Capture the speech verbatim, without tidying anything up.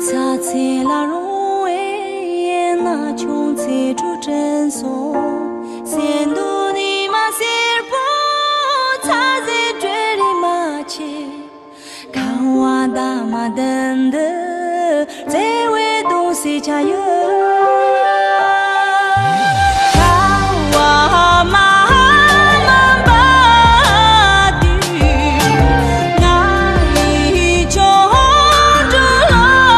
ཚ་ཚེ་ལ་རུང་བའི་ཡན་ན་ཆུང་ཚེ་འཁྲུག་དྲན་སོང་། སེམས་སྡུག་ནི་མ་སེར་པོ་ཚ་ཟེར་སྒྲོལ་རེ་མ་བྱེད། ཁང་བ་འདབ་མ་ལྡན་འདི་བརྩེ་བའི་གདུང་སེལ་ཆ་ཡོད། ཁང་བ་མ་ནམ་པ་དུས་ང་ཡི་ཆོ་འགྲུལ་ལ།